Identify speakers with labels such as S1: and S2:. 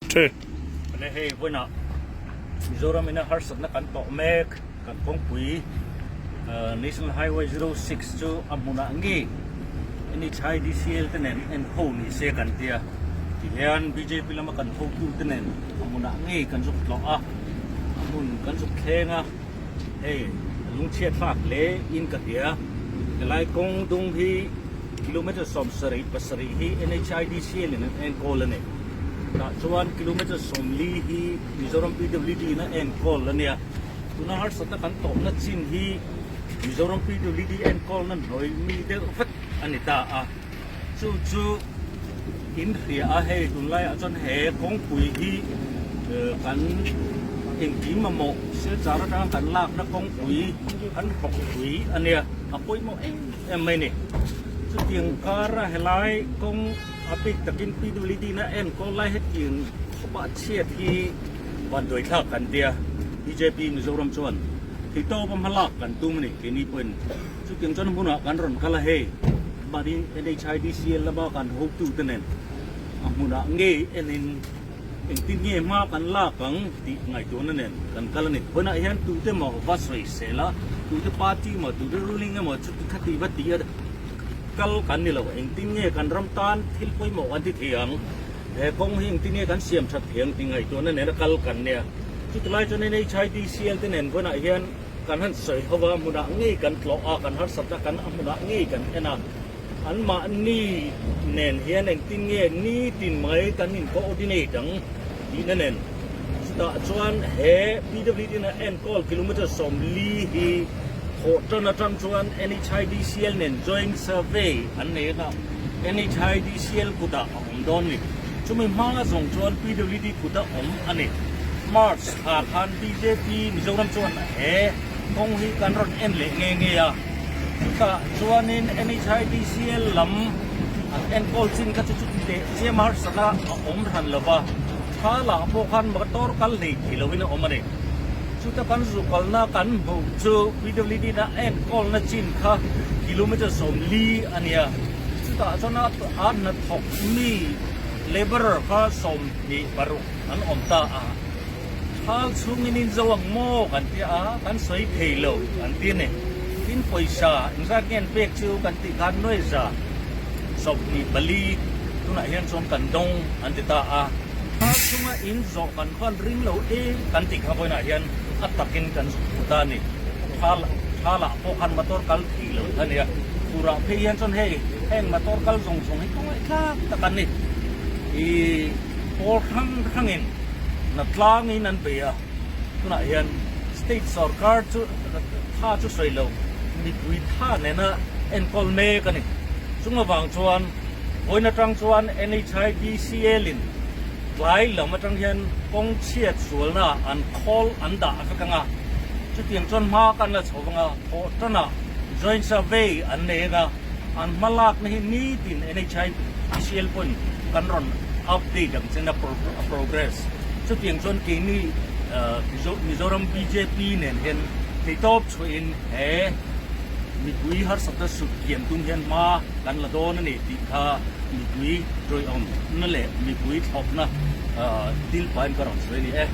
S1: Ṭhe.
S2: Ane hei vawiinah Mizoram ina harsatna kan tawh mek kan kawngpui National Highway 06 chu a hmunah nge NHIDCL te nen en ho ni se kan tia tihian bjp lama kan hotu te nen a hmunah nge kan zuk tlawh a a hmun kan zuk thleng a hei a lungchhiat thlak hle in ka hria helai kawng dung hi Kilometre 77 hi NHIDCL in an enkawl a ni. Tah chuan kilometre 40 hi Mizoram PWD in a enkawl a nia. Tuna harsatna kan tawhna chin hi Mizoram PWD enkawlna hnuai mi deuh vek a ni ta a. Chu chu in hria a, hei tunlaiah chuan he kawngpui hi kan engkim mamawh Silchar atanga kan lakna kawngpui kan hlawkpui a nia, a pawimawh em. em mai ni. Chutiang kara helai kawng a bik takin PWD na enkawl lai hetiang khawpa chhiat hi vanduai thlak kan tia bjp Mizoram chuan theitawpa hma lak kan tum a ni keini pawhin chutiang chuan hmunah kan rawn kal a hei mahni NHIDCL lama kan hotu te nen a hmunah ngei enin Engtin nge hma kan lak ang tih ngaihtuahna nen kan kal a ni. Vawiinah hian tute maw va sawi sel a, tute party maw, tute ruling emaw chuti khati va ti a kal kan ni lo. Engtin nge kan ram tan thil pawimawh kan ti thei ang, he kawng hi engtin nge kan siam that thei ang tih ngaihtuahna nena kal kan nia. Chuti lai chuan NHIDCL te nen vawiinah hian kan han sawi ho va, hmunah ngei kan tlawh a, kan harsatna kan a hmunah ngei kan en a. Anmahni nen hian engtin nge nitin mai kan in coordinate ang tihna nen. Chutah chuan he PWD na enkawl kilometre 40 hi thawh tan atang chuan NHIDCL nen joint survey an nei anga NHIDCL kutah a awm dawn ni. Chumi hma zawng chuan PWD kuta awm a ni. March thla khan bjp Mizoram chuan he kawng hi kan rawn en leh nge nge a. Chutah chuanin NHIDCL lam an enkawl chin kha chu chuti teh chiam harsatna a awm hran lo va, thla lah pawh khan motor kal hlei thei lovin a awm a ni. Chuta kan zu kalna kan hmuh chu PWD na enkawlna chin kha kilometre 40 a nia. Chutah chuan a hnathawk mi labourer kha 26 an awm ta a. Thal chhungin in zo ang maw kan ti a, kan sawi thei lo an ti a ni. Tin pawisa engzat nge an pek chu kan tih khan nuai 24 tunah hian chuan kan dawng an ti ta a. Thal chhunga in zawh kan khan ring lo e kan tih kha vawiinah hian a takin kan hmu ta a ni. Thal thalah pawh khan motor kal thei lo kha a nia. Turah phei hian chuan hei heng motor kal zawng zawng hi khawngaih tlak tak an ni. Ih pawl hrang hrangin. Na tlangin an bei a, tunah hian state sorkar chu tha chu sawi lo, mipui tha nena enkawl mek a ni. Chung avang chuan vawiin atang chuan NHIDCL in tlai lam atang hian kawng chhiat sualna an khawl an dah vek anga, chutiang chuan hma kan la chho vang a, thawh tanah joint survey an nei anga, an hma lakna hi nitin NHIDCL pawhin kan rawn update ang chen a progress. Chutiang chuan keini Mizoram bjp nen hian theitawp chhuahin he mipui harsatna sut kiam tum hian hma kan la dawn a ni tih kha mipui tawihawmna leh mipui thlawpna thil pahin ka rawn sawi a ni e.